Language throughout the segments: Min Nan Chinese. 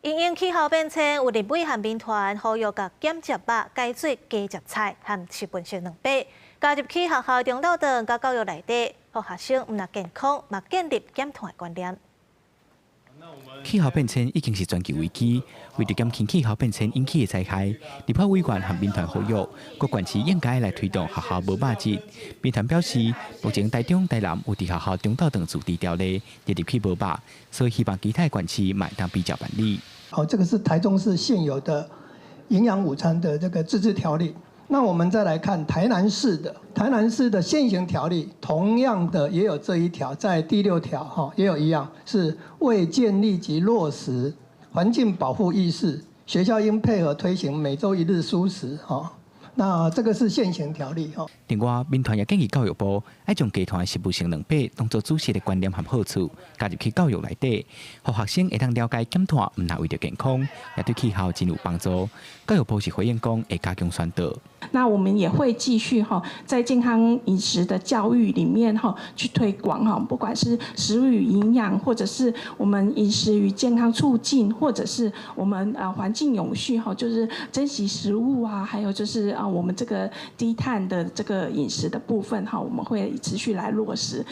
因應氣候變遷，有立委和民團呼籲共減食肉改做加食菜和食飯性卵白，加入去學校中晝頓佮教育內底，予學生毋但健康，嘛建立減碳的觀念。氣候變遷已經是全球危機，為著減輕氣候變遷引起的災害，立法委員和民團呼籲，各縣市應該來推動學校無肉日。民團表示，目前台中、台南有佇學校中晝頓自治條例列入去無肉，所以希望其他縣市嘛會當比照辦理。好，這個是台中市現有的營養午餐的這個自治條例。那我們再來看台南市的，台南市的現行條例，同樣的也有這一條，在第六條哈也有一樣，是為建立及落實環境保護意識，學校應配合推行每週一日蔬食哈。那這個是現行條例哈。另外，民團也建議教育部愛將低碳的食物性卵白當做主食的觀念和好處加入去教育內底，予學生會當了解減碳毋但為著健康，也對氣候真有幫助。教育部是回應講會加強宣導。那我們也會繼續哈，在健康飲食的教育裡面哈，去推廣哈，不管是食物與營養，或者是我們飲食與健康促進，或者是我們啊環境永續哈，就是珍惜食物啊，還有就是啊我們這個低碳的這個飲食的部分哈，我們會持續來落實。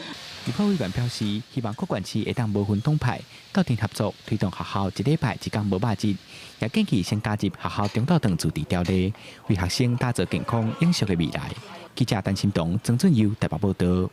立法委員表示，希望各縣市會當無分黨派，鬥陣合作推動學校一禮拜一工無肉日，也建議先加入學校中晝頓自治條例，為學生打造健康永續的未來。記者陳新東、曾俊佑台北報道。